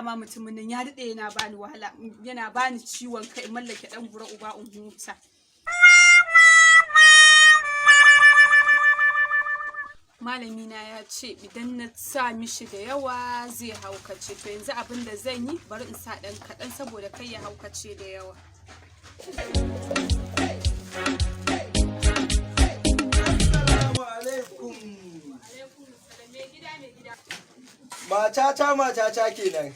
Dama mutumin nan ya daɗe yana bani wahala, yana bani ciwon kai. In mallake ɗan bura uba in huta. Malami na ya ce idan na sa mishi da yawa zai haukace. To yanzu abin da zan yi, bari in sa ɗan kaɗan saboda kai ya haukace da yawa. Assalamu alaikum. Mai gida. Matata, matata kenan.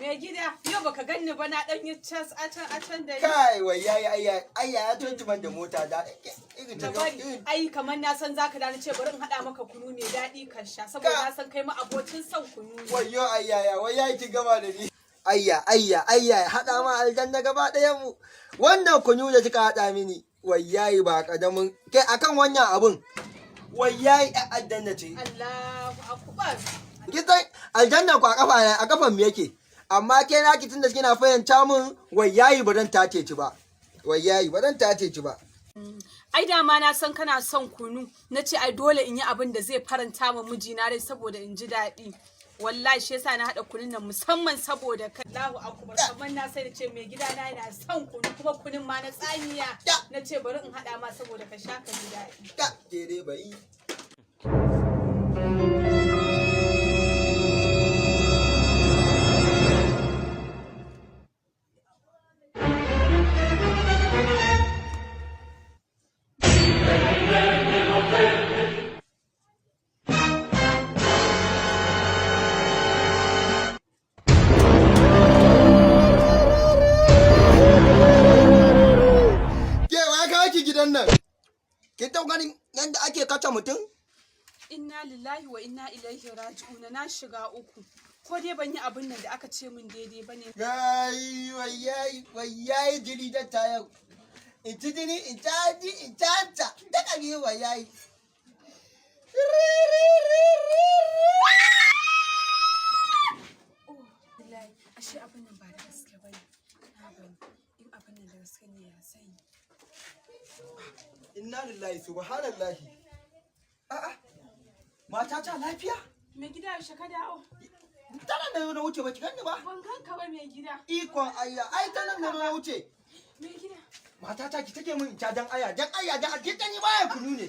Mai gida, yau baka ganni ba, na ɗan yi cas a can a can da ni. Kai, wai yayi ayya ayya ya tuntuban da mota da irin ta Ka bari, ai kamar na san zaka da, ce bari in haɗa maka kunu mai daɗi ka sha, saboda na san kai ma abocin son kunu ne. Wayyo ayya ya, wai yayi ki gama da ni. Ayya ayya ayya, haɗa ma aljanna gaba ɗayan mu. Wannan kunu da kika haɗa mini, wai yayi ba kadamin kai akan wannan abun. Wai yayi aljanna ce. Allahu akbar. Kisan aljanna ku a kafa a kafan mu yake. Amma ke naki tunda kina fahimta mun, wai yayi ba zan tace ci ba. Wai yayi ba zan tace ci ba. Ai dama na san kana son kunu, na ce ai dole in yi abin da zai faranta ma mijina rai saboda in ji daɗi. Wallahi shi yasa na haɗa kunun nan musamman saboda kai. Allahu akbar, kamar na sai da ce mai gida na yana son kunu, kuma kunun ma na tsamiya. Na ce bari in haɗa ma saboda ka sha ka ji daɗi. Ya, ke dai bai. Ke, wa kawo ki gidan nan? Kin taɓa ganin yadda ake kace mutum? Inna lillahi wa inna ilaihi raji'un, na shiga uku. Ko dai ban yi abin nan da aka ce min daidai bane? Yayi, wayayi, wayayi, jini da ta yau. In ci jini, in ci hanji, in ci hanta, ta ƙari wayayi. Oh, wallahi ashe abin nan ba da gaske bane. Na bani. In abin nan da gaske ne, ya zan yi? Inna lillahi, subhanallahi. A'a, mata ta lafiya? Mai gida, yaushe ka dawo? Tana da na wuce, ba ki ganni ba? Ban ganka ba, mai gida. Ikon ayya, ai ta nan na wuce. Mai gida. Mata ta ki take min in ca dan aya, dan aya, dan kin ni baya kunu ne.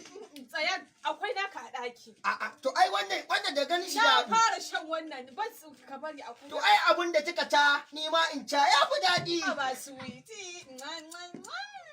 Tsaya, akwai naka a ɗaki. A'a, to ai wannan da ganin shi Na da fara shan wannan, ban su ka bari akwai. To ai abun da kika ca, ni ma in ca ya fi daɗi. Ba sweetie. Mwah, mwah, mwah.